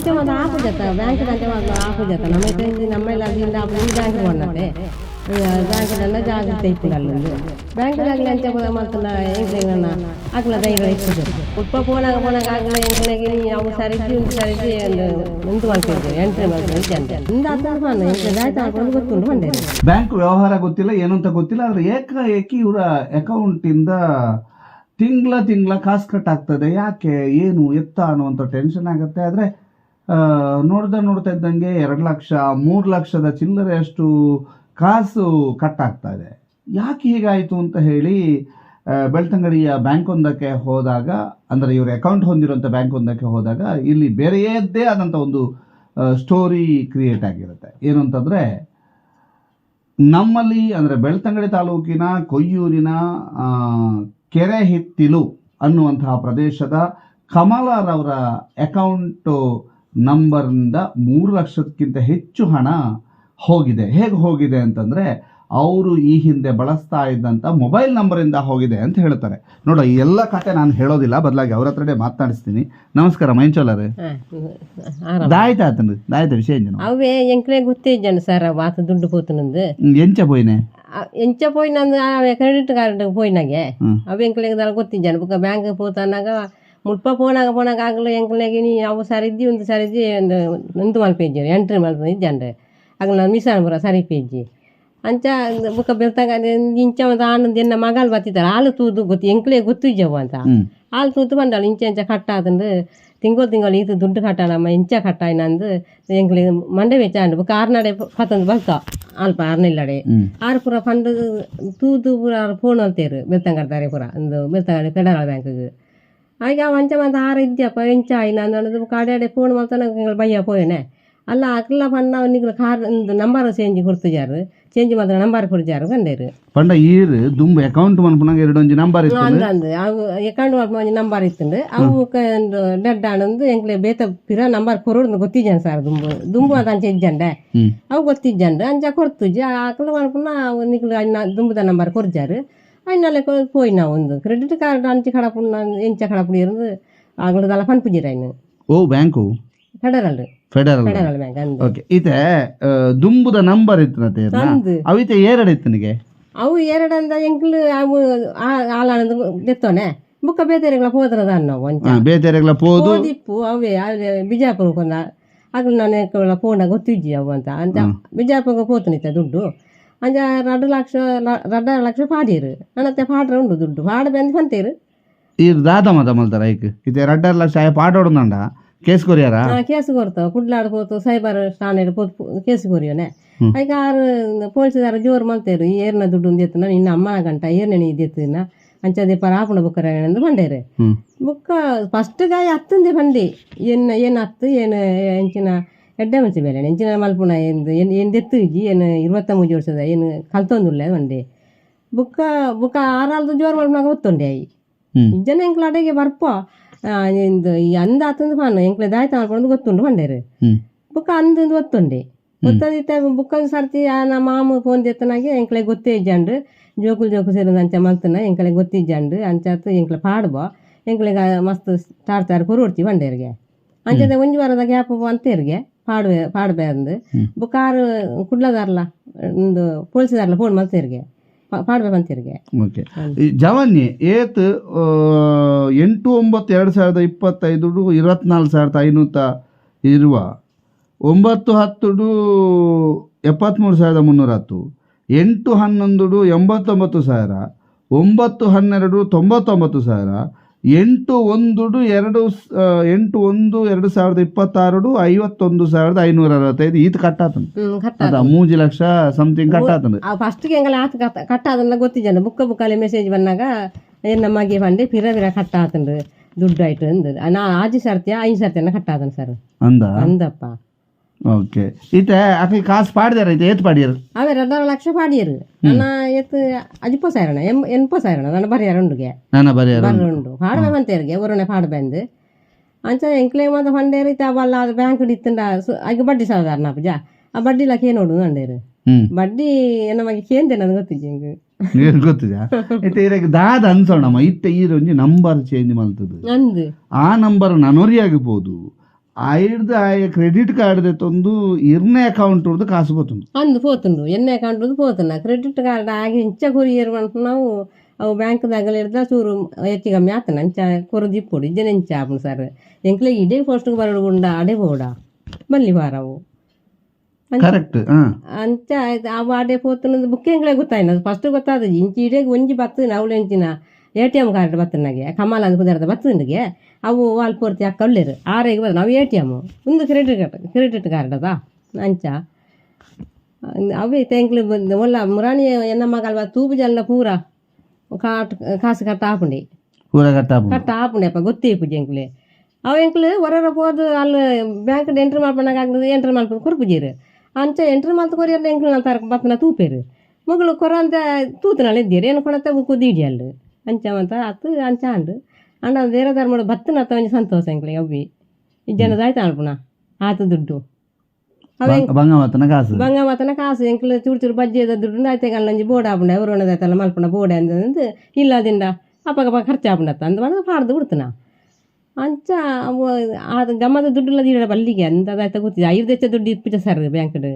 ಅಂಚೆ ಮಾತ ಆಪುಜತ್ತ ಬ್ಯಾಂಕ್ ಅಂಚೆ ಮಾತ ಆಪುಜತ್ತ ನಮ್ಮ ಇತ್ತೆ ನಮ್ಮ ಇಲ್ಲ ದಿಂದ ಆಪುಜ ಬ್ಯಾಂಕ್ ಬೋಡಾತೆ ಬ್ಯಾಂಕ್ ದಂಡ ಜಾಗ್ರತೆ ಇಪ್ಪುಂಡಲ್ಲ ಬ್ಯಾಂಕ್ ದಾಗಲಿ ಅಂಚೆ ಪೂರ ಮಲ್ತುಂಡ ಎಂಕ್ಲೆಗ್ ನನ ಅಕ್ಲ ಧೈರ್ಯ ಇಪ್ಪುಜೆರ್ ಮುಲ್ಪ ಪೋನಾಗ ಪೋನಾಗ ಅಕ್ಲ ಎಂಕ್ಲೆಗ್ ಇನಿ ಅವು ಸರಿ ಇಜ್ಜಿ ಉಂದು ಸರಿ ಇಜ್ಜಿ ಅಂದ್ ಉಂದು ಮಲ್ಪೆರ್ ಎಂಟ್ರಿ ಮಲ್ಪೆರ್ ಇಜ್ಜಂತೆ ಉಂದು ಅತ್ತ್ ಪಂಡ ಎಂಕ್ಲೆ ದಾಯ್ತ ಮಲ್ಪೊಂದು ಗೊತ್ತುಂಡು ಪಂಡೆರ್. ಬ್ಯಾಂಕ್ ವ್ಯವಹಾರ ಗೊತ್ತಿಲ್ಲ, ಏನು ಅಂತ ಗೊತ್ತಿಲ್ಲ. ಆದರೆ ಏಕಾಏಕಿ ಇವರ ಅಕೌಂಟಿಂದ ತಿಂಗಳ ತಿಂಗಳ ಕಾಸು ಕಟ್ ಆಗ್ತದೆ, ಯಾಕೆ ಏನು ಎತ್ತ ಅನ್ನುವಂಥ ಟೆನ್ಷನ್ ಆಗುತ್ತೆ. ಆದರೆ ನೋಡ್ತಾ ನೋಡ್ತಾ ಇದ್ದಂಗೆ 2 ಲಕ್ಷ 3 ಲಕ್ಷದ ಚಿಲ್ಲರೆಯಷ್ಟು ಕಾಸು ಕಟ್ ಆಗ್ತಾ ಇದೆ. ಯಾಕೆ ಹೀಗಾಯಿತು ಅಂತ ಹೇಳಿ ಬೆಳ್ತಂಗಡಿಯ ಬ್ಯಾಂಕ್ ಒಂದಕ್ಕೆ ಹೋದಾಗ, ಅಂದರೆ ಇವರು ಅಕೌಂಟ್ ಹೊಂದಿರುವಂಥ ಬ್ಯಾಂಕ್ ಒಂದಕ್ಕೆ ಹೋದಾಗ ಇಲ್ಲಿ ಬೇರೆಯದ್ದೇ ಆದಂಥ ಒಂದು ಸ್ಟೋರಿ ಕ್ರಿಯೇಟ್ ಆಗಿರುತ್ತೆ. ಏನು ಅಂತಂದರೆ, ನಮ್ಮಲ್ಲಿ ಅಂದರೆ ಬೆಳ್ತಂಗಡಿ ತಾಲೂಕಿನ ಕೊಯ್ಯೂರಿನ ಕೆರೆಹಿತ್ತಿಲು ಅನ್ನುವಂತಹ ಪ್ರದೇಶದ ಕಮಲರವರ ಅಕೌಂಟು ನಂಬರ್ನಿಂದ 3 ಲಕ್ಷಕ್ಕಿಂತ ಹೆಚ್ಚು ಹಣ ಹೋಗಿದೆ. ಹೇಗೆ ಹೋಗಿದೆ ಅಂತಂದರೆ, ಅವರು ಈ ಹಿಂದೆ ಬಳಸ್ತಾ ಇದ್ದಂಥ ಮೊಬೈಲ್ ನಂಬರಿಂದ ಹೋಗಿದೆ ಅಂತ ಹೇಳ್ತಾರೆ. ನೋಡ, ಈ ಎಲ್ಲ ಕತೆ ನಾನು ಹೇಳೋದಿಲ್ಲ, ಬದಲಾಗಿ ಅವ್ರ ಹತ್ರನೇ ಮಾತನಾಡಿಸ್ತೀನಿ. ನಮಸ್ಕಾರ ಮೈಂಚೋಲರೇ. ಆರಾಮ. ದಾಯ್ತ ಆತಂದು ದಾಯ್ತ ವಿಷಯ ಎಂಜನ? ಅವೇ ಎಂಕ್ಲೆ ಗೊತ್ತೇ ಇಜ್ಜಂಡ್ ಸರ್, ಅವು ಆತ ದುಡ್ಡು ಪೋತುನಂದು. ಎಂಚ ಪೋಯಿನೆ? ಎಂಚ ಪೋಯಿನಂದು ಆವೆ ಕ್ರೆಡಿಟ್ ಕಾರ್ಡ್ ಪೋಯಿನಾಗೆ ಅವು ಎಂಕ್ಲೆಗ್ ದಾಲ ಗೊತ್ತಿಜ್ಜಂಡ್. ಬೊಕ ಬ್ಯಾಂಕ್ ಪೋತನಾಗ ಮುಲ್ಪ ಪೋನಾಗ ಪೋನಾಗ ಆಗಲ ಎಂಕ್ಲೆಗ್ ಇನಿ ಅವು ಸರಿ ಇಜ್ಜಿ ಉಂದು ಸರಿ ಇಜ್ಜಿ ಅಂದ್ ಉಂದು ಮಲ್ಪೆಜ್ಜೆರ್ ಎಂಟ್ರಿ ಮಲ್ಪೆ ಇಜ್ಜಂಡ್ ಅಗಲ್ನ ಮಿಷನ್ ಪೂರ ಸರಿ ಇಪ್ಪೆಜ್ಜಿ. ಅಂಚ ಬೊಕ ಬೆಳ್ತಂಗಡಿ ಇಂಚ ಮಾತ ಆನಂದ್ ಎನ್ನ ಮಗಲ್ ಬತ್ತಿತ್ತಲ್ಲ ಆಲು ತೂದು ಗೊತ್ತಿ ಎಂಕ್ಲೆ ಗೊತ್ತಿಜ್ಜವು ಅಂತ. ಆಲು ತೂತು ಪಂಡಾಲ್ ಇಂಚ ಇಂಚ ಕಟ್ಟಾತಂದು ತಿಂಗೊಳು ತಿಂಗೊಳು ಈತ್ ದುಡ್ಡು ಕಟ್ಟಾನಮ್ಮ ಇಂಚ ಕಟ್ಟಾಯಿನಂದು ಎಂಕ್ಲೆ ಮಂಡೆ ವೆಚ್ಚ ಆಂಡ್. ಬೊಕ ಆರ್ನಾಡೆ ಪತ್ತೊಂದು ಬಲ್ತ ಅಲ್ಪ ಆರ್ನಿಲ್ಲಡೆ ಆರು ಪೂರ ಪಂಡು ತೂದು ಪೂರ ಆರು ಫೋನ್ ಅಲ್ತೇರು ಬೆಳ್ತಂಗಡ್ದಾರೆ ಪೂರ ಒಂದು ಬೆಳ್ತಂಗಡಿ ಫೆಡರಲ್ ಬ್ಯಾಂಕ್ಗ್. ಆಗ ಅವು ಅಂಚ ಮಾತ ಆರು ಇಜ್ಜಪ್ಪ ಎಂಚ ಆಯಿನ ಅಂದ್ ಬೊಕ ಅಡೆ ಅಡೆ ಫೋನ್ ಮಲ್ತನ ಎಂಕುಲು ಬಯ್ಯ ಪೋಯೆನೆ ಅಲ್ಲ ಅಕ್ಲ ಪಂಡ ನಿಕುಲು ಕಾರ್ ಉಂದು ನಂಬರ್ ಚೇಂಜ್ ಕೊರ್ತುಜಾರ್ ಚೇಂಜ್ ಮಾತ್ರ ನಂಬರ್ ಕೊರ್ಜಾರ್ ಪಂಡೇರು. ಪಂಡ ಈರ್ ದುಂಬು ಅಕೌಂಟ್ ಮನ್ಪುನಾಗ ಎರಡೊಂಜಿ ನಂಬರ್ ಇತ್ತು. ಅಂದ್ ಅಂದ್ ಅವು ಅಕೌಂಟ್ ಮಲ್ಪುನ ಒಂಜಿ ನಂಬರ್ ಇತ್ತುಂಡು ಅವು ಡೆಡ್ ಆಂಡ್ ಎಂಕ್ಲೆ ಬೇತ ಪಿರ ನಂಬರ್ ಕೊರೊಡು ಗೊತ್ತಿಜ್ಜಂಡ್ ಸರ್. ದುಂಬು ದುಂಬು ಅಂತ ಅಂಚ ಇಜ್ಜಂಡೆ ಅವು ಗೊತ್ತಿಜ್ಜಂಡ್ ಅಂಚ ಕೊರ್ತುಜಿ ಅಕ್ಲ ಮನ್ಪುನ ಅವು ನಿಕುಲು ಐನ ದುಂಬುದ ನಂಬರ್ ಕೊರ್ಜಾರ್ ಐನಲೆ ಪೋಯಿನ ಒಂದು ಕ್ರೆಡಿಟ್ ಕಾರ್ಡ್ ಅಂಚ ಕಡಪುನ ಎಂಚ ಕಡಪುಡಿ ಇருந்து ಅಗಲು ದಾಲ ಪನ್ಪುಜಿರ ಐನು. ಓ bank? Federal. Federal. Federal bank ಅಂದ್. ಓಕೆ, ಈತೆ ದುಂಬುದ ನಂಬರ್ ಇತ್ತು ಅಂದ್. ಅವಿತೆ ಏರಡು ಇತ್ತನಿಗೆ? ಅವು ಎರಡಂದ ಎಂಕ್ಲು ಅವು ಆಲಾನಂದು ದೆತ್ತೋನೆ ಬುಕ್ಕ ಬೇತೆರೆಗ್ಲ ಪೋದ್ರದ ನಾವು ಅಂಚ. ಬೇತೆರೆಗ್ಲ ಪೋದು ಪೋದಿಪ್ಪು ಅವೇ ಅವೇ ಬಿಜಾಪುರ ಕೊಂದ ಅಗ್ಲು ನಾನು ಪೋಂಡ ಗೊತ್ತಿಜ್ಜಿ ಅವು ಅಂತ ಅಂಚ ಬಿಜಾಪುರಕ್ಕೆ ಪೋತನಿತ್ತ ದುಡ್ಡು ಅಂಚ 2 ಲಕ್ಷ 2.5 ಲಕ್ಷ ಪಾಡೀರು ನನ್ನತ್ತೆ ಪಾಡ್ರೆ ಉಂಡು ದುಡ್ಡು ಪಾಡ ಬಂದು ಪಂತೇರು. ಈರ್ ದಾದ ಮತ ಮಲ್ತಾರ ಐಕ್ ಇತ್ತೆ 2.5 ಲಕ್ಷ ಆಯ ಪಾಡೋಡುಂಡ ಕೇಸ್ ಕೊರಿಯಾರ? ಕೇಸ್ ಕೊರ್ತಾವ ಕುಡ್ಲಾಡ್ ಪೋತು ಸೈಬರ್ ಸ್ಟಾಂಡ್ ಪೋತು ಕೇಸ್ ಕೊರಿಯೋನೆ. ಐಕ ಆರು ಪೊಲೀಸ್ದಾರ ಜೋರು ಮಲ್ತೇರು ಈ ಏರ್ನ ದುಡ್ಡು ಒಂದು ಎತ್ತುನ ನಿನ್ನ ಅಮ್ಮನ ಗಂಟ ಏರ್ನ ನೀ ಎತ್ತುನ ಅಂಚದೆ ಪರ ಆಪುಣ ಬುಕ್ಕರ ಅಂದು ಪಂಡೇರು. ಬುಕ್ಕ ಫಸ್ಟ್ ಗಾಯ ಹತ್ತಂದೆ ಪಂಡಿ ಎನ್ನ ಏನು ಹತ್ತು ಏನು ಎಂಚಿನ ಎಡ್ಡೆ ಮಂಚಿ ಬೇಲೆ ಎಂಚಿನ ಮಲ್ಪುಣ ಎಂದು ಏನು ಏನು ದೆತ್ತು ಇಜ್ಜಿ ಏನು 23 ವರ್ಷದ ಏನು ಕಲ್ತೊಂದುಲ್ಲ ಪಂಡೆ. ಬುಕ್ಕ ಬುಕ್ಕ ಆರಾಲ್ದು ಜೋರು ಮಲ್ಪುನಾಗ ಒತ್ತುಂಡೆ ಆಯಿ ಇಜ್ಜನ ಎಂಕ್ಲ ಅಡೆಗೆ ಬರ್ಪ ಇಂದು ಈ ಅಂದ ಆತಂದು ಪಾನು ಎಂಕ್ಲೆ ದಾಯ್ತ ಮಲ್ಪೊಂದು ಗೊತ್ತುಂಡು ಪಂಡೇರು. ಬುಕ್ಕ ಅಂದು ಒತ್ತುಂಡೆ ಗೊತ್ತಂದಿತ್ತ ಬುಕ್ಕೊಂದು ಸರ್ತಿ ನಮ್ಮ ಮಾಮ ಫೋನ್ ದೆತ್ತನಾಗೆ ಎಂಕ್ಲೆ ಗೊತ್ತೇ ಇಜ್ಜಂಡು ಜೋಕುಲು ಜೋಕು ಸೇರೊಂದು ಅಂಚ ಮಲ್ತನ ಎಂಕ್ಲೆ ಗೊತ್ತಿಜ್ಜಂಡು ಅಂಚಾತು ಎಂಕ್ಲೆ ಪಾಡ್ಬೋ ಎಂಕ್ಲೆಗ್ ಮಸ್ತ್ ಟಾರ್ಚರ್ ಕೊರೊಡ್ಚಿ ಪಂಡೇರ್ಗೆ. ಅಂಚದ ಒಂಜಿ ವಾರದ ಗ್ಯಾಪ್ ಅಂತೇರ್ಗೆ ಪಾಡುವೆ ಪಾಡ್ಬೆ ಅಂದು. ಬೊಕ್ಕ ಆರು ಕುಡ್ಲದಾರ್ಲ ಉಂದು ಪೊಲೀಸ್ದಾರ್ಲ ಫೋನ್ ಮಲ್ತೇರ್ಗೆ ಪಾಡ್ಬೆ ಪಂತೇರ್ಗೆ. ಓಕೆ, ಈ ಜವನ್ಯ ಏತ್ 8 9 2025 24,500 ಇರುವ 9 10 73,310 8 11 89,000 9 12 99,000 8 1 2 8 1 2026 51,565 ಈತ ಕಟ್ಟಾತನ. ಕಟ್ಟ ಅದ 3 ಲಕ್ಷ ಸಮಥಿಂಗ್ ಕಟ್ಟಾತನ. ಆ ಫಸ್ಟ್ಗೆ ಎಂಗಲ ಆತ ಕಟ್ಟಾದನ್ನ ಗೊತ್ತಿಜ್ಜಂಡ ಬುಕ್ಕ ಬುಕ್ಕಲ್ಲಿ ಮೆಸೇಜ್ ಬಂದಾಗ ಎನ್ನ ಮಗೆ ಪಂಡೆ ಪಿರ ಪಿರ ಕಟ್ಟಾತಂಡು ದುಡ್ಡು ಆಯ್ತು ಅಂದು ನಾ ಆಜಿ ಸರ್ತಿಯ ಐದು ಸರ್ತಿಯನ್ನ ಕಟ್ಟಾದನ್ ಸರ್. ಅಂದ? ಅಂದಪ್ಪ. ಓಕೆ, ಈತ ಅಕಲ್ ಕಾಸು ಪಾಡ್ದಾರ ಈತ ಏತ್ ಪಾಡಿಯರ್? ಅವೇ 2.5 ಲಕ್ಷ ಪಾಡಿಯರು ನನ್ನ ಎತ್ತು ಅಜಿಪ್ಪ ಸಾವಿರಣ ಎನ್ಪ ಸಾವಿರಣ ನನ್ನ ಬರಿಯಾರ ಉಂಡುಗೆ. ನಾನ ಬರಿಯಾರ? ಬರ್ರ ಉಂಡು ಪಾಡ್ಬೆ ಬಂತೇರಿಗೆ ಒರನೆ ಪಾಡ್ಬೆಂದು ಅಂಚ ಎಂಕ್ಲೆ ಮಾತ ಪಂಡೇರು ಇತ್ತ ಅವಲ್ಲ ಅದು ಬ್ಯಾಂಕ್ ಇತ್ತಂಡ ಅಗ್ ಬಡ್ಡಿ ಸಾವಿರ ನಾಪುಜ ಆ ಬಡ್ಡಿ ಲಕ್ಕ ನೋಡು ಅಂಡೇರು. ಬಡ್ಡಿ ನಮಗೆ ಕೇಂದ್ರ ನನಗೆ ಗೊತ್ತಿಜ್ಜಿ ಎಂಕ್. ಏನ್ ಗೊತ್ತಿದೆ ಇತ್ತೆ ಇರಕ್ಕೆ ದಾದ ಅನ್ಸೋಣಮ್ಮ ಇತ್ತೆ ಈ ಒಂಜಿ ನಂಬರ್ ಚೇಂಜ್ ಮಲ್ತದು. ಅಂದು. ಆ ನಂಬರ್ ನನೊರಿಯಾಗಬಹುದು. ಐಡ್ದು ಆಯ ಕ್ರೆಡಿಟ್ ಕಾರ್ಡ್ ದೆತ್ತೊಂದು ಇರ್ನ ಅಕೌಂಟ್ ಉರ್ದು ಕಾಸು ಪೋತುಂಡು. ಅಂದು ಪೋತುಂಡು, ಎಣ್ಣೆ ಅಕೌಂಟ್ ಪೋತುಂಡ ಕ್ರೆಡಿಟ್ ಕಾರ್ಡ್ ಆಗಿ ಇಂಚ ಕೊರಿಯರ್ ನಾವು ಅವು ಬ್ಯಾಂಕ್ದಾಗಲ ಇರ್ದ ಚೂರು ಹೆಚ್ಚು ಕಮ್ಮಿ ಆತನ ಅಂಚ ಕೊರದು ಇಪ್ಪೊಡು ಇಜ್ಜನ ಎಂಚ ಆಪುಂಡು ಸರ್. ಎಂಕ್ಲೆಗ್ ಇಡೇ ಪೋಸ್ಟ್ಗೆ ಬರಡು ಉಂಡ ಅಡೆ ಪೋಡ ಬಲ್ಲಿ ಬಾರವು. ಕರೆಕ್ಟ್. ಅಂಚ ಅವು ಅಡೆ ಪೋತುಂಡು ಬುಕ್ ಎಂಕ್ಲೆ ಗೊತ್ತಾಯ್ನ ಫಸ್ಟ್ ಗೊತ್ತಾದ ಇಂಚಿ ಇಡೇಗ್ ಒಂಜಿ ಬತ್ತು ಅವ್ಳು ಎಂಚಿನ ATM card ಬತ್ತನಾಗೆ ಕಮಲ ಅಂದ್ ಪುದರ್ದ ಬತ್ತುಂಡಿಗೆ ಅವು ವಾಲ್ ಪೂರ್ತಿ ಅಕ್ಕ ಉಳ್ಳೇರು ಆರೆಗೆ ಬತ್ತ ನಾವು ATM ಒಂದು credit card, credit card ಅದ ಅಂಚ ಅವೇ ತೆಂಕ್ಲು ಒಲ್ಲ ಮುರಾಣಿ ಎನ್ನ ಮಗಲ್ವ ತೂಪು ಜಲ್ಲ ಪೂರ ಕಾಟ್ ಕಾಸು ಕಟ್ಟ ಆಪುಂಡಿ. ಪೂರ ಕಟ್ಟ ಆಪುಂಡು. ಕಟ್ಟ ಆಪುಂಡಿ ಅಪ್ಪ ಗೊತ್ತೇ ಪೂಜೆ ಎಂಕ್ಲೆ ಅವು ಎಂಕ್ಲು ಹೊರರ ಪೋದು ಅಲ್ಲಿ ಬ್ಯಾಂಕ್ ಎಂಟ್ರಿ ಮಲ್ಪನಾಗ ಆಗ್ತದೆ, ಎಂಟ್ರಿ ಮಲ್ಪ ಕೊರ್ಪುಜೀರು ಅಂಚ ಎಂಟ್ರಿ ಮಲ್ತ್ ಕೊರಿಯರ್ ಎಂಕ್ಲು ನಾನು ತರಕ ಬತ್ತನ ತೂಪೇರು ಮಗಳು ಕೊರಂತ ತೂತನಾಳ ಇದ್ದೀರಿ ಏನು ಕೊಡತ್ತೆ ಬುಕ್ಕು ದೀಡಿ ಅಲ್ಲಿ ಅಂಚ ಮಂತ ಅತ್ತು ಅಂಚ ಅಂಡು ಅಂಡ ಬೇರೆ ಧರ್ಮಡು ಬತ್ತನ ಅತ್ತ ಒಂಜಿ ಸಂತೋಷ ಎಂಕ್ಲೆ ಅವ್ವಿ ಈ ಜನದ ಆಯ್ತು ಅಲ್ಪುಣ ಆತ ದುಡ್ಡು ಅವೆ ಬಂಗ ಮಾತನ ಕಾಸು ಬಂಗ ಮಾತನ ಕಾಸು ಎಂಕ್ಲು ಚೂರು ಚೂರು ಬಜ್ಜೆದ ದುಡ್ಡು ಆಯ್ತು ಒಂಜಿ ಬೋರ್ಡ್ ಆಪುಂಡ ಅವ್ರು ಮಲ್ಪುಣ ಬೋರ್ಡ್ ಅಂದಂದು ಇಲ್ಲದಿಂದ ಅಪ್ಪಗಪ್ಪ ಖರ್ಚು ಆಪುಂಡತ್ತ ಅಂದ್ ಪಂಡ ಪಾಡ್ದು ಬಿಡ್ತನ ಅಂಚ ಅವು ಅದು ಗಮ್ಮದ ದುಡ್ಡುಲ್ಲ ದೀಡ ಬಲ್ಲಿಗೆ ಅಂದದಾಯ್ತ ಗೊತ್ತಿದೆ ಐದು ದೆಚ್ಚ ದುಡ್ಡು ಇಪ್ಪುಜ ಸರ್ ಬ್ಯಾಂಕ್ಡ್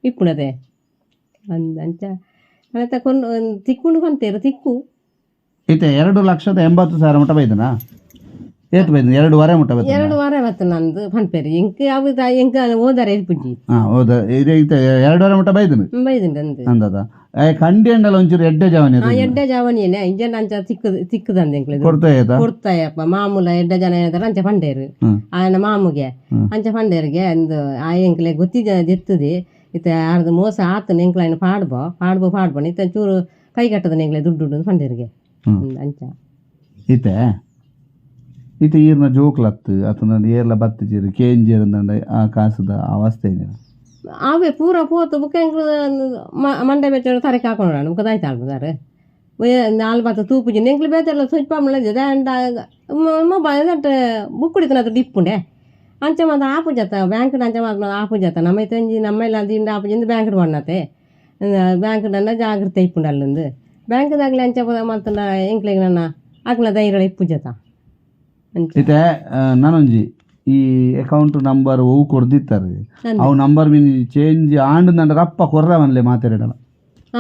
ಇಪ್ಪುಣದೆ ಅಂದ್ ಅಂಚ ಅಂತ ಕೊಂಡು ತಿಕ್ಕೊಂಡು ಕೊಂತೇರು ತಿಕ್ಕು. ಇತ್ತೆ 2,80,000 ಮುಟ್ಟ ಬೈದನಾ? ಏತ್ ಬೈದನ? 2.5 ಮುಟ್ಟ ಬೈದನ? 2.5 ಬತ್ತು ನಂದು ಪನ್ಪೇರು ಎಂಕ್ ಅವು ಎಂಕ್ ಓದಾರೆ ಇಪ್ಪುಜಿ. ಹಾ ಹೌದ, ಇದೆ ಇತ್ತೆ 2.5 ಮುಟ್ಟ ಬೈದನು. ಬೈದುಂಡು ಅಂದು. ಅಂದದ ಕಂಡಿ ಅಂಡಲ ಒಂಚೂರು ಎಡ್ಡೆ ಜವನಿ. ಎಡ್ಡೆ ಜವನಿಯೇ ಇಂಜನ್ ಅಂಚ ತಿಕ್ಕು ತಿಕ್ಕುದಂದ ಎಂಕ್ಲೆ ಕೊಡ್ತಾ ಆಯ್ತಾ? ಕೊಡ್ತಾಯಪ್ಪ ಮಾಮೂಲ ಎಡ್ಡೆ ಜನ ಏನಾದ್ರೆ ಅಂಚ ಪಂಡೇರು ಆಯನ ಮಾಮುಗೆ ಅಂಚ ಪಂಡೇರಿಗೆ ಅಂದು ಆ ಎಂಕ್ಲೆ ಗೊತ್ತಿದ್ದ ದೆತ್ತುದಿ ಇತ್ತೆ ಆರ್ದು ಮೋಸ ಆತನ ಎಂಕ್ಲ ಐನ ಪಾಡ್ಬೋ ಪಾಡ್ಬೋ ಪಾಡ್ಬೋ ಇತ್ತೆ ಚೂರು ಕೈ ಕಟ್ಟದ ಎಂಕ್ಲೆ ದುಡ್ಡು ದುಡ್ಡು ಪಂಡೇರಿಗೆ ಅಂಚ. ಇತ್ತೆ ಇತ್ತೆ ಈರ್ನ ಜೋಕ್ಲತ್ತು ಅತನ ಏರ್ಲ ಬತ್ತಿಜೀರು ಕೇಂಜೀರು ಅಂದಂಡ ಆ ಕಾಸುದ ಅವಸ್ಥೆ ಏನಿಲ್ಲ. ಅವೇ ಪೂರ ಪೋತು ಬುಕ್ಕ ಎಂಕ್ಲು ಮಂಡೆ ಬೆಚ್ಚ ತರಕ್ಕೆ ಹಾಕೊಂಡು ಬುಕ್ಕ ದಾಯ್ತು ಆಳ್ಬದಾರೆ ನಾಲ್ ಬಾತ ತೂಪುಜಿ ಎಂಕ್ಲು ಬೇತೆಲ್ಲ ಸ್ವಲ್ಪ ದಾಂಡ ಮೊಬೈಲ್ ಬುಕ್ ಕುಡಿತನ ಅದು ಡಿಪ್ಪುಂಡೆ ಅಂಚ ಮಾತ ಆಪುಜತ್ತ ಬ್ಯಾಂಕ್ ಅಂಚ ಮಾತ ಆಪುಜತ್ತ ನಮ್ಮ ಇತ್ತಂಜಿ ನಮ್ಮ ಇಲ್ಲ ದಿಂಡ ಆಪುಜಿಂದ ಬ್ಯಾಂಕ್ ಬಣ್ಣತೆ ಬ್ಯಾಂಕ್ ನನ್ನ ಜಾಗ್ರತೆ ಇಪ್ಪುಂಡು ಅಲ್ಲೊಂದು ಬ್ಯಾಂಕ್ದಾಗಲಿ ಅಂಚ ಮಲ್ತಂಡ ಎಂಕ್ಲೆಗ್ ನನ್ನ ಅಕ್ಲ ಧೈರ್ಯ ಇಪ್ಪುಜತ್ತ ಅಂಚ. ಇತ್ತೆ ನಾನೊಂಜಿ ಈ ಅಕೌಂಟ್ ನಂಬರ್ ಒವು ಕೊರ್ದಿತ್ತಾರೆ ಅವು ನಂಬರ್ ಮೀನ್ ಚೇಂಜ್ ಆಂಡ್ ನಂಡ ರಪ್ಪ ಕೊರ್ರವನ್ಲೆ ಮಾತಾಡಲ್ಲ.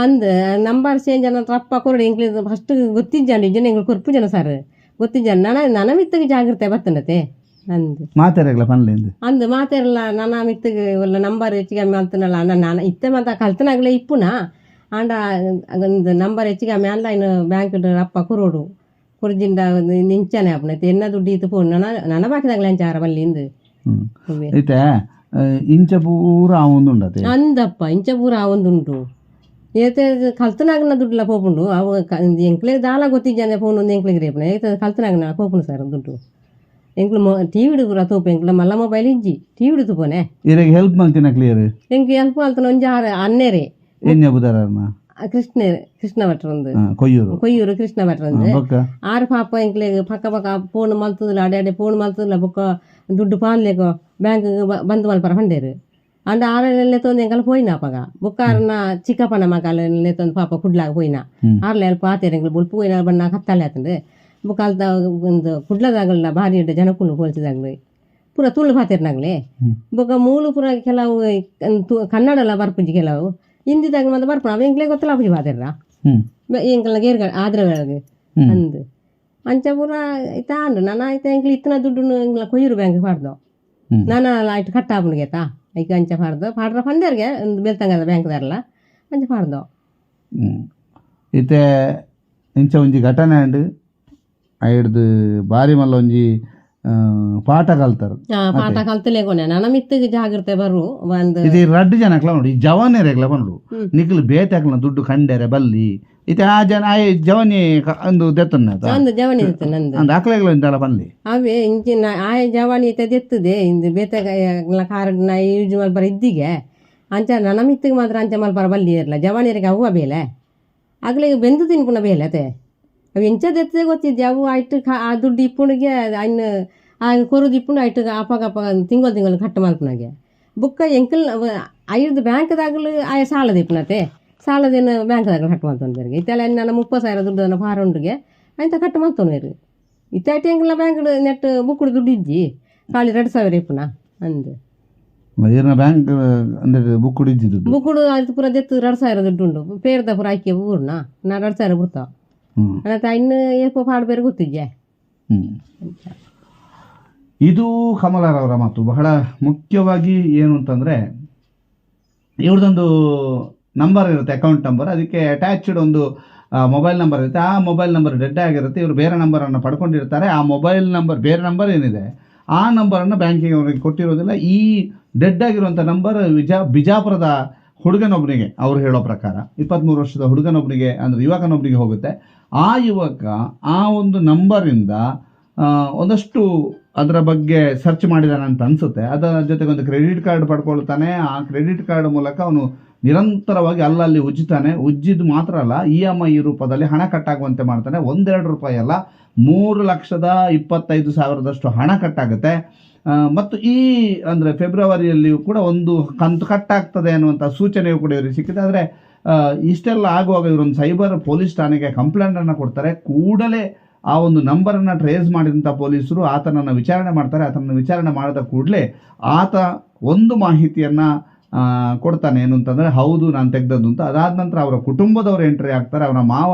ಅಂದ್ ನಂಬರ್ ಚೇಂಜ್ ಅನ್ನ ರಪ್ಪ ಕೊರಡು ಎಂಕ್ಲೆ ಫಸ್ಟ್ ಗೊತ್ತಿಜ್ಜಾಂಡು ಇಜ್ಜನ ಎಂಕ್ಲು ಕೊರ್ಪು ಜನ ಸರ್ ಗೊತ್ತಿಜ್ಜಾಂಡು ನನ ನನ ಮಿತ್ತಗೆ ಜಾಗ್ರತೆ ಬತ್ತನತೆ ಅಂದ್ ಮಾತಾಡಗ್ಲ ಪನ್ಲೆ ಅಂದ್ ಅಂದ್ ಮಾತಾಡಲ್ಲ ನನ್ನ ಮಿತ್ತಗೆ ಒಲ್ಲ ನಂಬರ್ ಹೆಚ್ಚಿಗೆ ಅಂತನಲ್ಲ ಅಣ್ಣ ನಾನು ಇತ್ತೆ ಮಾತ ಕಲ್ತನಾಗಲೇ ಇಪ್ಪುನ ಆಂಡ ಒಂದು ನಂಬರ್ ಹೆಚ್ಚಿಗೆ ಆನ್ಲೈನ್ ಬ್ಯಾಂಕ್ ರಪ್ಪ ಕೊರೋಡು ಕೊರ್ಜಿಂಡ ನಿಂಚಾನೆ ಆಪುನ ಎನ್ನ ದುಡ್ಡು ಇತ್ತು ಫೋನ್ ನನ್ನ ನನ್ನ ಬಾಕಿದಾಗಲೇ ಅಂಚಾರ ಬಲ್ಲಿಂದು. ಇತ್ತೆ ಇಂಚ ಪೂರ ಆವೊಂದುಂಡತೆ ಅಂದಪ್ಪ ಇಂಚ ಪೂರ ಆವೊಂದುಂಟು ಏತೆ ಕಲ್ತನಾಗನ ದುಡ್ಡುಲ ಪೋಪುಂಡು ಅವು ಎಂಕ್ಲೆ ದಾಲ ಗೊತ್ತಿಜ್ಜಂದೆ ಫೋನ್ ಒಂದು ಎಂಕ್ಲೆಗ್ ರೇಪುನ ಏತೆ ಕಲ್ತನಾಗನ ಪೋಪುಂಡು ಸರ್ ದುಡ್ಡು ಎಂಕ್ಲು ಟಿವಿಡು ಪೂರ ತೂಪು ಎಂಕ್ಲ ಮಲ್ಲ ಮೊಬೈಲ್ ಇಜ್ಜಿ ಟಿವಿಡು ತೂಪೋನೆ. ಇರೆಗ್ ಹೆಲ್ಪ್ ಮಲ್ತಿನ ಕ್ಲಿಯರ್ ಎಂಕ್ ಹೆಲ್ಪ್ ಮಲ್ತನ ಒಂಜಿ ಆರು ಅನ್ನೇರೆ ಎನ್ನೆ ಬುದಾರನ ಕೃಷ್ಣ ಕೃಷ್ಣ ಭಟ್ರಂದು ಕೊಯ್ಯೂರು ಕೊಯ್ಯೂರು ಕೃಷ್ಣ ಭಟ್ರಂದು ಆರು ಪಾಪ ಎಂಕ್ಲೆಗ್ ಪಕ್ಕ ಪಕ್ಕ ಫೋನ್ ಮಲ್ತುದಿಲ್ಲ ಅಡೆ ಅಡೆ ಫೋನ್ ಮಲ್ತುದಿಲ್ಲ ಬೊಕ್ಕ ದುಡ್ಡು ಪಾನ್ಲೇಗೋ ಬ್ಯಾಂಕ್ ಬಂದ್ ಮಲ್ಪರ ಪಂಡೇರು ಅಂಡ ಆರಲ್ಲೇ ತೊಂದು ಎಂಕಲ್ ಪೋಯಿನ ಅಪಗ ಬೊಕ್ಕ ಆರನ ಚಿಕ್ಕಪ್ಪನ ಮಗಲೇ ತೊಂದು ಪಾಪ ಕುಡ್ಲಾಗ ಪೋಯಿನ ಆರ್ಲೆ ಅಲ್ಪ ಆತೇರು ಎಂಕ್ಲು ಬೊಲ್ಪು ಪೋಯಿನ ಬಣ್ಣ ಕತ್ತಲೆ ಆತಂಡು ಬೊಕ್ಕ ಅಲ್ತ ಒಂದು ಕುಡ್ಲದಾಗಲ್ಲ ಭಾರಿ ಎಡ್ಡೆ ಜನಕ್ಕುಂಡು ಪೋಲ್ಸಿದಾಗಲು ಪೂರ ತುಳು ಪಾತೆರ್ನಾಗ್ಲೆ ಬೊಕ್ಕ ಮೂಲು ಪೂರ ಕೆಲವು ಕನ್ನಡಲ ಬರ್ಪುಜಿ ಕೆಲವು ಹಿಂದಿದಾಗ ಮತ್ತೆ ಬರ್ಪುಣ ಅವ ಎಂಕ್ಲೆ ಗೊತ್ತಲ್ಲ ಪೂಜಿ ಪಾತೆರ್ರ ಎಂಕಲ್ನ ಗೇರ್ಗ ಆದ್ರೆ ಅಂದು ಅಂಚ ಪೂರ ಇತ್ತ ಅಂಡು ನಾನು ಆಯ್ತು ಎಂಕ್ಲು ಇತ್ತನ ದುಡ್ಡು ಎಂಕ್ಲ ಕೊಯ್ಯೂರು ಬ್ಯಾಂಕ್ ಪಾಡ್ದು ನಾನು ಆಯ್ತು ಕಟ್ಟ ಆಪುಂಡುಗೆತಾ ಐಕ್ ಅಂಚ ಪಾಡ್ದು ಪಾಡ್ರ ಪಂಡೇರ್ಗೆ ಒಂದು ಬೆಳ್ತಂಗದ ಬ್ಯಾಂಕ್ದಾರಲ್ಲ ಅಂಚ ಪಾಡ್ದು. ಇತ್ತೆ ಇಂಚ ಒಂಜಿ ಘಟನೆ ಅಂಡ್ ಐಡ್ದು ಬಾರಿ ಮಲ್ಲ ಒಂಜಿ ಪಾಠ ಕಲ್ತಾರ. ಪಾಠ ಕಲ್ತಲೇ ಕೊನೆ ನನ್ನ ಮಿತ್ತಿಗೆ ಜಾಗ್ರತೆ ಬರು ಒಂದು ಇದು ರಡ್ಡು ಜನಕ್ಲ ನೋಡು ಈ ಜವಾನಿಯರೆಗ್ಲ ಬಂದು ನಿಕ್ಲು ಬೇತೆ ದುಡ್ಡು ಕಂಡೇರೆ ಬಲ್ಲಿ ಇತ್ತೆ ಆ ಜನ ಆ ಜವನಿ ಒಂದು ದೆತ್ತನ್ನ ಅಂದು ಜವನಿ ದೆತ್ತ ನಂದು ಅಂದ್ ಅಕ್ಲೆಗ್ಲ ಒಂದಲ್ಲ ಬಲ್ಲಿ ಅವೇ ಇಂಚಿನ ಆಯ ಜವಾನಿ ಇತ್ತೆ ದೆತ್ತದೆ ಇಂದು ಬೇತೆ ಕಾರ್ಡ್ ನ ಯೂಸ್ ಮಲ್ಪರ ಇದ್ದಿಗೆ ಅಂಚ ನನ್ನ ಮಿತ್ತಿಗೆ ಮಾತ್ರ ಅಂಚ ಮಲ್ಪರ ಬಲ್ಲಿ ಇರಲ್ಲ ಜವಾನಿಯರಿಗೆ ಅವ್ವ ಬೇಲೆ ಅಗ್ಲಿಗೆ ಬೆಂದು ತಿನ್ಪುಣ ಬೇಲೆ ಅತೆ ಅವು ಎಂಚ ದೆತ್ತದೆ ಗೊತ್ತಿದ್ದೆ ಅವು ಐಟ್ ಆ ದುಡ್ಡು ಇಪ್ಪುಣಿಗೆ ಅಯ್ನ ಆ ಕೊರುದು ಇಪ್ಪುಂಡು ಐಟ್ ಅಪ್ಪಗ ಅಪ್ಪಗ ತಿಂಗಳು ತಿಂಗಳು ಕಟ್ಟು ಮಲ್ಪುನಾಗೆ ಬುಕ್ಕ ಎಂಕಲ್ ಐದು ಬ್ಯಾಂಕ್ದಾಗಲು ಆಯ ಸಾಲ ದಿಪ್ಪುನತೆ ಸಾಲದೇನು ಬ್ಯಾಂಕ್ದಾಗ ಕಟ್ಟು ಮಲ್ತೊಂದು ಇತ್ತೆಲ್ಲ ನನ್ನ 30,000 ದುಡ್ಡನ್ನು ಫಾರುಂಡುಗೆ ಆಯ್ತ ಕಟ್ಟು ಮಲ್ತೊಂದು ಇತ್ತೆ ಐಟ್ ಎಂಕಲ್ನ ಬ್ಯಾಂಕ್ ನೆಟ್ ಬುಕ್ಕುಡು ದುಡ್ಡು ಇಜ್ಜಿ ಖಾಲಿ 2,000 ಇಪ್ಪುನ. ಅಂದು ಏನ ಬ್ಯಾಂಕ್ ಅಂದ್ರೆ ಬುಕ್ ಇದ್ದಿದ್ದು ದುಡ್ಡು? ಬುಕ್ಕುಡು ಅದು ಪೂರ ದೆತ್ತು 2000 ದುಡ್ಡು ಉಂಡು ಪೇರ್ದ ಪೂರ ಆಯ್ಕೆ ಊರ್ನ ನಾ 2000 ಬಿಡ್ತಾವ. ಅತ್ತ ಇನ್ನು ಏಪೋ ಪಾಡು ಬೇರೆ ಗೊತ್ತಿದ್ಯಾ. ಇದು ಕಮಲಾರವರ ಮಾತು. ಬಹಳ ಮುಖ್ಯವಾಗಿ ಏನು ಅಂತಂದರೆ, ಇವ್ರದ್ದೊಂದು ನಂಬರ್ ಇರುತ್ತೆ, ಅಕೌಂಟ್ ನಂಬರ್, ಅದಕ್ಕೆ ಅಟ್ಯಾಚ್ಡ್ ಒಂದು ಮೊಬೈಲ್ ನಂಬರ್ ಇರುತ್ತೆ. ಆ mobile number dead ಆಗಿರುತ್ತೆ. ಇವರು ಬೇರೆ ನಂಬರನ್ನು ಪಡ್ಕೊಂಡಿರ್ತಾರೆ. ಆ ಮೊಬೈಲ್ ನಂಬರ್ ಬೇರೆ ನಂಬರ್ ಏನಿದೆ ಆ ನಂಬರನ್ನು ಬ್ಯಾಂಕಿಗೆ ಅವರಿಗೆ ಕೊಟ್ಟಿರೋದಿಲ್ಲ. ಈ ಡೆಡ್ ಆಗಿರುವಂಥ ನಂಬರ್ ಬಿಜಾಪುರದ ಹುಡುಗನೊಬ್ಬನಿಗೆ, ಅವರು ಹೇಳೋ ಪ್ರಕಾರ 23 ವರ್ಷದ ಹುಡುಗನೊಬ್ಬನಿಗೆ, ಅಂದರೆ ಯುವಕನೊಬ್ಬನಿಗೆ ಹೋಗುತ್ತೆ. ಆ ಯುವಕ ಆ ಒಂದು ನಂಬರಿಂದ ಒಂದಷ್ಟು ಅದರ ಬಗ್ಗೆ ಸರ್ಚ್ ಮಾಡಿದಾನೆ ಅಂತ ಅನಿಸುತ್ತೆ. ಅದರ ಜೊತೆಗೆ ಒಂದು ಕ್ರೆಡಿಟ್ ಕಾರ್ಡ್ ಪಡ್ಕೊಳ್ತಾನೆ. ಆ ಕ್ರೆಡಿಟ್ ಕಾರ್ಡ್ ಮೂಲಕ ಅವನು ನಿರಂತರವಾಗಿ ಅಲ್ಲಲ್ಲಿ ಉಜ್ಜುತ್ತಾನೆ. ಉಜ್ಜಿದ್ದು ಮಾತ್ರ ಅಲ್ಲ, EMI ರೂಪದಲ್ಲಿ ಹಣ ಕಟ್ಟಾಗುವಂತೆ ಮಾಡ್ತಾನೆ. 1-2 ರೂಪಾಯಿ ಅಲ್ಲ, 3,25,000ದಷ್ಟು ಹಣ ಕಟ್ಟಾಗುತ್ತೆ. ಮತ್ತು ಈ ಅಂದರೆ ಫೆಬ್ರವರಿಯಲ್ಲಿಯೂ ಕೂಡ ಒಂದು ಕಂತು ಕಟ್ಟಾಗ್ತದೆ ಅನ್ನುವಂಥ ಸೂಚನೆಯು ಕೂಡ ಇವರಿಗೆ ಸಿಕ್ಕಿದೆ. ಆದರೆ ಇಷ್ಟೆಲ್ಲ ಆಗುವಾಗ ಇವರೊಂದು ಸೈಬರ್ ಪೊಲೀಸ್ ಠಾಣೆಗೆ ಕಂಪ್ಲೇಂಟನ್ನು ಕೊಡ್ತಾರೆ. ಕೂಡಲೇ ಆ ಒಂದು ನಂಬರನ್ನು ಟ್ರೇಸ್ ಮಾಡಿದಂಥ ಪೊಲೀಸರು ಆತನನ್ನು ವಿಚಾರಣೆ ಮಾಡ್ತಾರೆ. ಆತನನ್ನು ವಿಚಾರಣೆ ಮಾಡಿದ ಕೂಡಲೇ ಆತ ಒಂದು ಮಾಹಿತಿಯನ್ನು ಕೊಡ್ತಾನೆ. ಏನು ಅಂತಂದರೆ, ಹೌದು ನಾನು ತೆಗೆದದ್ದು ಅಂತ. ಅದಾದ ನಂತರ ಅವರ ಕುಟುಂಬದವರು ಎಂಟ್ರಿ ಆಗ್ತಾರೆ. ಅವರ ಮಾವ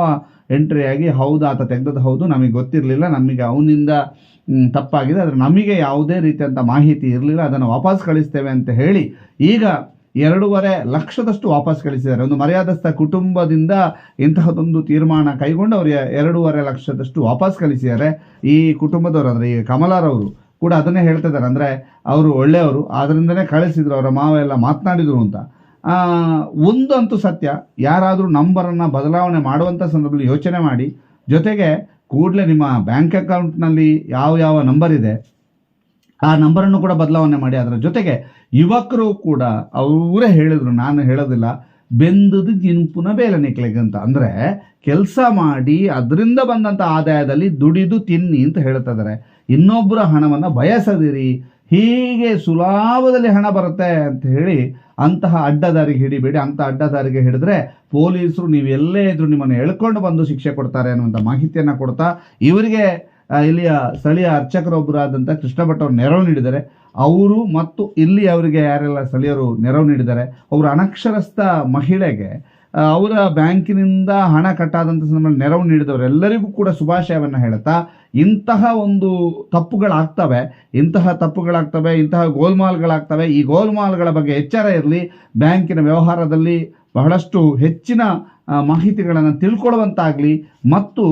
ಎಂಟ್ರಿಯಾಗಿ, ಹೌದು ಆತ ತೆಗೆದದ್ದು ಹೌದು, ನಮಗೆ ಗೊತ್ತಿರಲಿಲ್ಲ, ನಮಗೆ ಅವನಿಂದ ತಪ್ಪಾಗಿದೆ, ಆದರೆ ನಮಗೆ ಯಾವುದೇ ರೀತಿಯಂಥ ಮಾಹಿತಿ ಇರಲಿಲ್ಲ, ಅದನ್ನು ವಾಪಸ್ ಕಳಿಸ್ತೇವೆ ಅಂತ ಹೇಳಿ ಈಗ 2.5 ಲಕ್ಷದಷ್ಟು ವಾಪಸ್ ಕಳಿಸಿದ್ದಾರೆ. ಒಂದು ಮರ್ಯಾದಸ್ಥ ಕುಟುಂಬದಿಂದ ಇಂತಹದ್ದೊಂದು ತೀರ್ಮಾನ ಕೈಗೊಂಡು ಅವರು 2.5 ಲಕ್ಷದಷ್ಟು ವಾಪಸ್ ಕಳಿಸಿದ್ದಾರೆ. ಈ ಕುಟುಂಬದವರು ಅಂದರೆ ಈ ಕಮಲಾರವರು ಕೂಡ ಅದನ್ನೇ ಹೇಳ್ತಾ ಇದ್ದಾರೆ. ಅಂದರೆ ಅವರು ಒಳ್ಳೆಯವರು, ಆದ್ದರಿಂದನೇ ಕಳಿಸಿದ್ರು, ಅವರ ಮಾವ ಎಲ್ಲ ಮಾತನಾಡಿದರು ಅಂತ. ಒಂದಂತೂ ಸತ್ಯ, ಯಾರಾದರೂ ನಂಬರನ್ನು ಬದಲಾವಣೆ ಮಾಡುವಂಥ ಸಂದರ್ಭದಲ್ಲಿ ಯೋಚನೆ ಮಾಡಿ. ಜೊತೆಗೆ ಕೂಡಲೇ ನಿಮ್ಮ ಬ್ಯಾಂಕ್ ಅಕೌಂಟ್ನಲ್ಲಿ ಯಾವ ಯಾವ ನಂಬರ್ ಇದೆ ಆ ನಂಬರನ್ನು ಕೂಡ ಬದಲಾವಣೆ ಮಾಡಿ. ಅದರ ಜೊತೆಗೆ ಯುವಕರು ಕೂಡ ಅವರೇ ಹೇಳಿದರು, ನಾನು ಹೇಳೋದಿಲ್ಲ, ಬೆಂದದು ಜಿನ್ಪುನ ಬೇಲೆ ನಿಕ್ಲೆಗ್ ಅಂತ. ಅಂದರೆ ಕೆಲಸ ಮಾಡಿ ಅದರಿಂದ ಬಂದಂಥ ಆದಾಯದಲ್ಲಿ ದುಡಿದು ತಿನ್ನಿ ಅಂತ ಹೇಳ್ತಾ ಇದ್ದಾರೆ. ಇನ್ನೊಬ್ಬರ ಹಣವನ್ನು ಬಯಸದಿರಿ, ಹೀಗೆ ಸುಲಭದಲ್ಲಿ ಹಣ ಬರುತ್ತೆ ಅಂತ ಹೇಳಿ ಅಂತಹ ಅಡ್ಡದಾರಿಗೆ ಹಿಡಿಬೇಡಿ. ಅಂಥ ಅಡ್ಡದಾರಿಗೆ ಹಿಡಿದ್ರೆ ಪೊಲೀಸರು ನೀವು ಎಲ್ಲೇ ಇದ್ರೂ ನಿಮ್ಮನ್ನು ಎಳ್ಕೊಂಡು ಬಂದು ಶಿಕ್ಷೆ ಕೊಡ್ತಾರೆ ಅನ್ನುವಂಥ ಮಾಹಿತಿಯನ್ನು ಕೊಡ್ತಾ ಇವರಿಗೆ ಇಲ್ಲಿಯ ಸ್ಥಳೀಯ ಅರ್ಚಕರೊಬ್ಬರಾದಂಥ ಕೃಷ್ಣ ಭಟ್ ಅವರು ನೆರವು ನೀಡಿದ್ದಾರೆ. ಅವರು ಮತ್ತು ಇಲ್ಲಿ ಅವರಿಗೆ ಯಾರೆಲ್ಲ ಸ್ಥಳೀಯರು ನೆರವು ನೀಡಿದ್ದಾರೆ, ಅವರು ಅನಕ್ಷರಸ್ಥ ಮಹಿಳೆಗೆ ಅವರ ಬ್ಯಾಂಕಿನಿಂದ ಹಣ ಕಟ್ಟಾದಂಥ ಸಂದರ್ಭದಲ್ಲಿ ನೆರವು ನೀಡಿದವರೆಲ್ಲರಿಗೂ ಕೂಡ ಶುಭಾಶಯವನ್ನು ಹೇಳುತ್ತಾ, ಇಂತಹ ಒಂದು ತಪ್ಪುಗಳಾಗ್ತವೆ, ಇಂತಹ ಗೋಲ್ಮಾಲ್ಗಳಾಗ್ತವೆ. ಈ ಗೋಲ್ಮಾಲ್ಗಳ ಬಗ್ಗೆ ಎಚ್ಚರ ಇರಲಿ. ಬ್ಯಾಂಕಿನ ವ್ಯವಹಾರದಲ್ಲಿ ಬಹಳಷ್ಟು ಹೆಚ್ಚಿನ ಮಾಹಿತಿಗಳನ್ನು ತಿಳ್ಕೊಳ್ಳುವಂತಾಗಲಿ ಮತ್ತು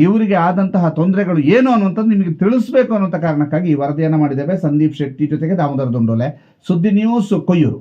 ಇವರಿಗೆ ಆದಂತಹ ತೊಂದರೆಗಳು ಏನು ಅನ್ನುವಂಥದ್ದು ನಿಮಗೆ ತಿಳಿಸ್ಬೇಕು ಅನ್ನುವಂಥ ಕಾರಣಕ್ಕಾಗಿ ಈ ವರದಿಯನ್ನು ಮಾಡಿದ್ದೇವೆ. ಸಂದೀಪ್ ಶೆಟ್ಟಿ ಜೊತೆಗೆ ದಾಮೋದರ ದುಂಡೋಲೆ, ಸುದ್ದಿ ನ್ಯೂಸ್, ಕೊಯ್ಯೂರು.